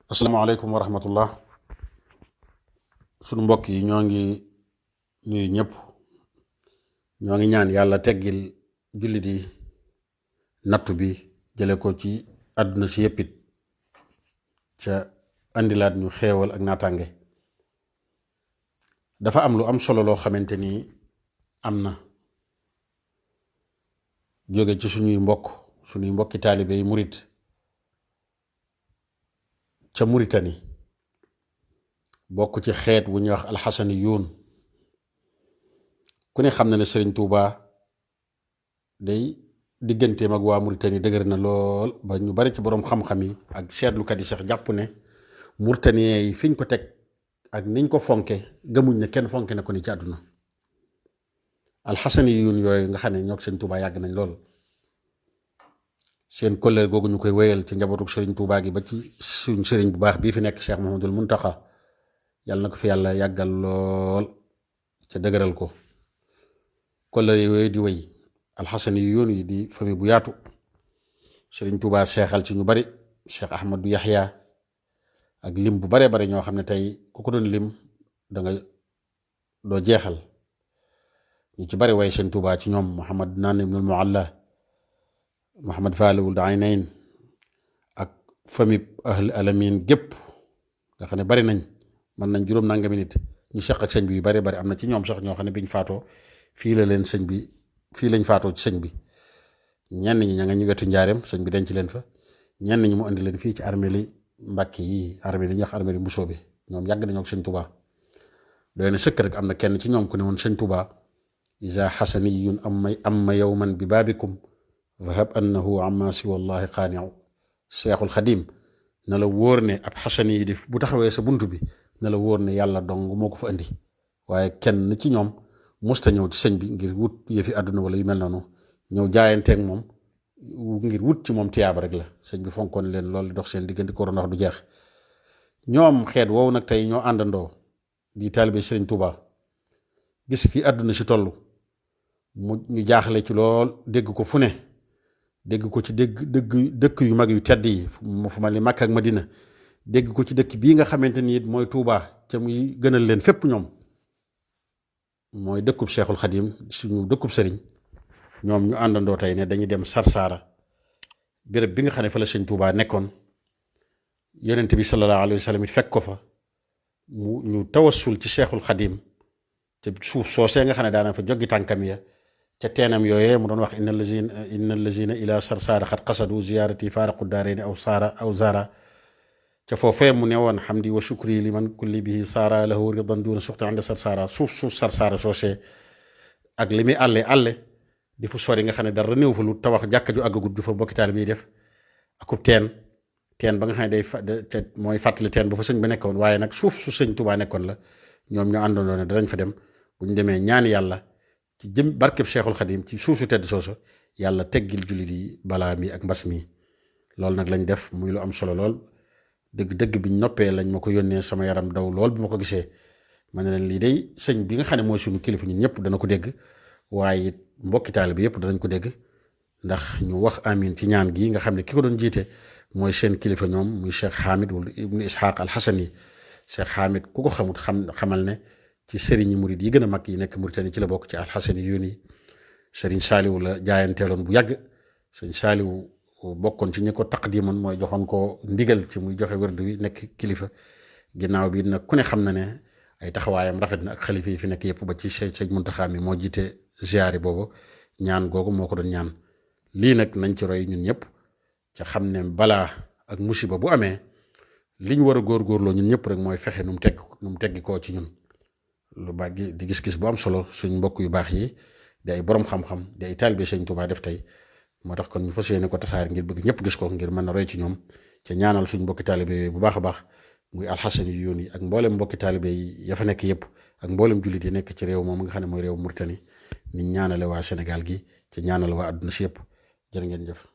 asalaamaaleykum wa rahmatullah. sunu mbokk yi ñoo ngi nuyu ñëpp, ñoo ngi ñaan yàlla teggil jullit yi nattu bi jële ko ci àdduna si yëppit ca andilaat ñu xeewal ak naataange. dafa am lu am solo loo xamante ni am na jóge ci suñuy mbokki taalibe yi murit ca Muritani, bokk ci xeet wu ñuy wax alxasani yuun. ku ne xam na ne Sëriñ Tuuba day digganteem ak waa Muritani dëgër na lool ba ñu bari ci boroom xam-xam yi ak seetlukat yi sax jàpp ne Muritanien yi fiñ ko teg ak niñ ko fonke gëmuñ ne kenn fonke na ko ni ci àdduna. alxasani yuun yooyu nga xam ne ñoo Sëriñ Tuuba yàgg nañ lool, seen kollëre googu ñu koy wéyal ci njabootu Sëriñ Tuubaa gi ba ci suñ sëriñ bu baax bii fi nekk Cheikh Mouhamadoul Mountakha, yàlla na ko fi yàlla yàggal lool ca dëgëral ko. kollëre yooyu di wéy, alxasani yu yoon yi di famille bu yaatu. Sëriñ Tuubaa seexal ci ñu bari, Cheikh Ahmadou Yahya ak lim bu baree bari ñoo xam ne tey ku ko doon lim danga doo jeexal. ñu ci bari way Sëriñ Tuubaa ci ñoom Muhammad Naan ibnul Mualla, Muhammad Faalewul Aynayn ak famille ahl alamin gépp nga xam ne bari nañ, mën nañ juróom nangami nit ñu seq ak sëñ bi yu bari bari. am na ci ñoom sax ñoo xam ne biñ faatoo fii lañ faatoo ci sëñ bi. ñenn ñi ña nga ñu wetu njaareem, sëñ bi denc leen fa. ñenn ñi mu indi leen fii ci armée li Mbàkke yi, armée li ñuy wax armée li Mbusoobe. ñoom yàgg nañoo ak sëñ Tuubaa. doy na sëkk rek am na kenn ci ñoom ku ne woon sëñ Tuubaa isa xasaniyun amma yawman bi baabikum fahab annahu amma siwa llahi qaaniu. Seexul Xadim na la wóor ne ab xasani yi di bu taxawee sa bunt bi na la wóor ne yàlla dong moo ko fa indi, waaye kenn ci ñoom musta ñëw ci sëñ bi ngir wut yëfi àdduna wala yu mel noonu. ñëw jaayanteeg moom ngir wut ci moom tiyaaba rek la. sëñ bi fonkoon leen loolu dox seen diggante korona wax du jeex. ñoom xeet woowu nag tey ñoo àndandoo di taalibe Sëriñ Tuuba, gis fi àdduna si toll ñu jaaxle ci lool, dégg ko fu ne, dégg ko ci dëkk yu mag yu tedd yi fu mel ni Makka ak Madina, dégg ko ci dëkk bii nga xamante ni it mooy Tuubaa ca muy gënal leen fépp. ñoom mooy dëkkub Seexul Xadim, suñu dëkkub sëriñ. ñoom ñu àndandoo tey ne dañuy dem Sarsara, béréb bi nga xam ne fa la sëñ Tuubaa nekkoon, yonent bi sallallahu alayhi wa sallam it fekk ko fa. ñu tawassul ci Seexul Xadim ca suuf soosee nga xam ne daana fa joggi tànkam ya ca teenam yooyee mu doon wax inna allazina ila Sarsara xat qasadu ziyaarati faaraqu daarayni aw zaara. ca foofee mu ne woon xamdi wa shukri liman kulli bihi saara lahu ridan duna suxti anda Sarsara. suuf Sarsara soosee ak li muy àlle di fu sori nga xam ne dara néew fa lu tabax jàkka ju àggagut ju fa bokki taalibe yi def, akub teen ba nga xam ne mooy fàttali teen bu fa sëñ ba nekkoon. waaye nag suuf su sëñ Tuubaa nekkoon la. ñoom ñoo àndandoo ne danañ fa dem bu ñu demee ñaani yàlla ci jëm barkeb Cheikhul Khadim ci suuf su tedd soosu yàlla teggil jullit yi balaa mi ak mbas mi. loolu nag lañ def muy lu am solo lool. dëgg biñ noppee lañ ma ko yónnee, sama yaram daw lool bi ma ko gisee. ma ne leen lii day sëñ bi nga xam ne mooy suñu kilifa ñun ñëpp dana ko dégg, waaye it mbokki taalibe bi yëpp danañ ko dégg, ndax ñu wax amin ci ñaan gi nga xam ne ki ko doon jiite mooy seen kilifa ñoom, muy Cheikh Hamid wala ibnu Ishaq al-Hasani. Cheikh Hamid ku ko xamut xamal ne ci sëriñi murid yi gën a mag yi nekk Mauritanie ci la bokk, ci alxasani yuun yi. sëriñ Saaliwu la jaayanteeloon bu yàgg. sëriñ Saaliwu bokkoon ci ñi ko taqdimoon, mooy joxoon ko ndigal ci muy joxe wërdu wi nekk kilifa. ginnaaw bi nag ku ne xam na ne ay taxawaayam rafet na ak xalifa yi fi nekk yëpp ba ci sëñ Muntaxa mi moo jiite ziyaari boobu. ñaan googu moo ko doon ñaan. lii nag nañ ci roy ñun ñëpp ca xam ne balaa ak musiba bu amee liñ war a góorgóorloo ñun ñëpp rek mooy fexe nu mu teggi koo ci ñun. lu baax di gis-gis bu am solo suñ mbokk yu baax yi di ay borom xam-xam di ay taalibe Sëñ Tuubaa def tey. moo tax kon ñu fas yéene ko tasaare ngir bëgg ñëpp gis ko ngir mën a roy ci ñoom ca ñaanal suñ mbokki taalibe yooyu bu baax a baax, muy alxasani yu yoon yi ak mboolem mbokki taalibe yi ya fa nekk yëpp ak mboolem jullit yi nekk ci réew moom nga xam ne mooy réew Mauritanie. niñ ñaanale waa Sénégal gi ca ñaanal waa àdduna si yëpp. jërë ngeen jëf.